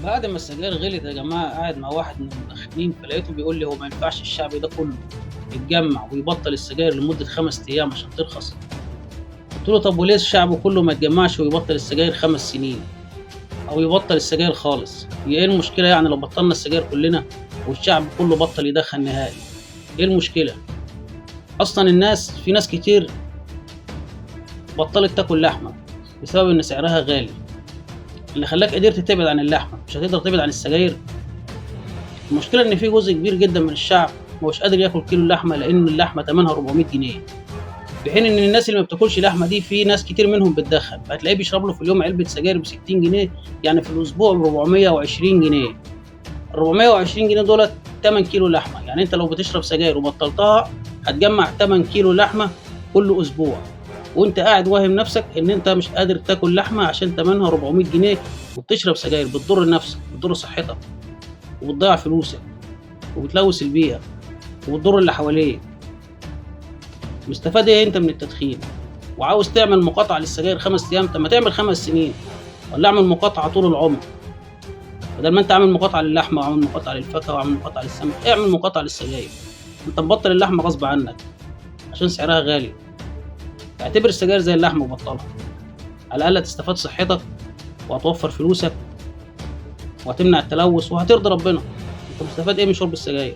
بعد ما السجاير غلت يا جماعة، قاعد مع واحد من المدخنين فلقيته بيقول لي هو ما ينفعش الشعب ده كله يتجمع ويبطل السجاير لمدة 5 أيام عشان ترخص. قلت له طب وليه الشعب كله ما يتجمعش ويبطل السجاير 5 سنين أو يبطل السجاير خالص؟ هي إيه المشكلة يعني لو بطلنا السجاير كلنا والشعب كله بطل يدخن نهائي؟ إيه المشكلة؟ أصلا الناس، في ناس كتير بطلت تاكل لحمة بسبب إن سعرها غالي. اللي خلاك قدرت تبعد عن اللحمة مش هتقدر تبعد عن السجاير. المشكلة إن في جزء كبير جدا من الشعب ما هوش قادر ياكل كيلو لحمة لأن اللحمة تمنها 400 جنيه، في حين إن الناس اللي ما بتاكلش لحمة دي في ناس كتير منهم بتدخن، فهتلاقيه بيشرب له في اليوم علبة سجاير ب 60 جنيه، يعني في الأسبوع ب 420 جنيه. 420 جنيه دولت 8 كيلو لحمة، يعني أنت لو بتشرب سجاير وبطلتها هتجمع 8 كيلو لحمة كل أسبوع، وأنت قاعد واهم نفسك إن أنت مش قادر تاكل لحمة عشان تمنها 400 جنيه وبتشرب سجاير. بتضر نفسك، بتضر صحتك، وبتضيع فلوسك، وبتلوث البيئة، وبتضر اللي حواليك. مستفاد ايه انت من التدخين؟ وعاوز تعمل مقاطعة للسجاير 5 ايام، طب ما تعمل 5 سنين، ولا اعمل مقاطعة طول العمر. بدل ما انت عامل مقاطعة للحمة وعامل مقاطعة للفاكهة وعامل مقاطعة للسمك، اعمل مقاطعة للسجاير. انت مبطل اللحمة غصب عنك عشان سعرها غالي، اعتبر السجاير زي اللحمة وبطلها. على الأقل هتستفاد صحتك وهتوفر فلوسك وهتمنع التلوث وهترضي ربنا. انت مستفاد ايه من شرب السجاير؟